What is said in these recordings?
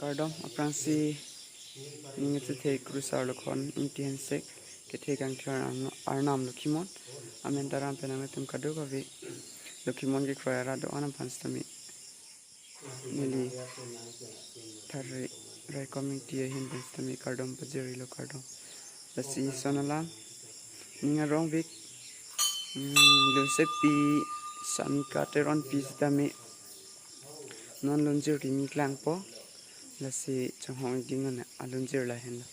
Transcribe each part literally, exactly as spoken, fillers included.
Kardom, aphrangsi ning chethe Krusar Lokhon Ingti Hensek, kethe kangthir Arnam, Arnam Lokhimon, amen ta ram pen nanglitum kadokave Lokhimon kekroi arat do-an aphan sitame neli thari raikom Ingti ahin pen sitame kardom pajirilo, kardom. Lasi ison alam ning arong vik, mm, Lunsepi Samika Teronpi sitame non lunjir kimi klangpo, lasi chonghong ding ana alunjir lahenlo.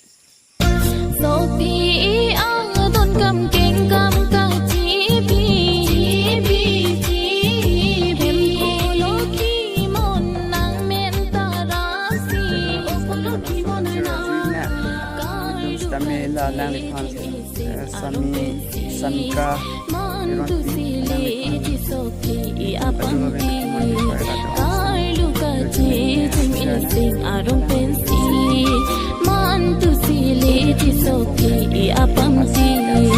Sopi adon kam kengkam ka chibi, chibi, chibi. Hem Lokhimon nang men tarasi, Lokhimon nang. Sitame la alangliphan, eh, Sami, Samika Teronpi, alangliphan.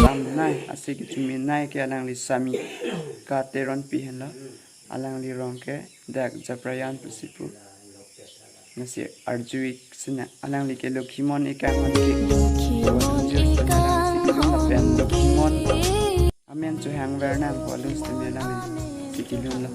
Samnai, ase kechiminai ke alangli Samika Teronpi henlo. Alangli rong ke dak Japrayan pusi pu. Lasi arju-ik sina alangli ke Lokhimon ikang hon ke. Lokhimon ikang hon ke. Lapen Lokhimon amen chohang ver nangpo, lun sitame alangli kitilunlo.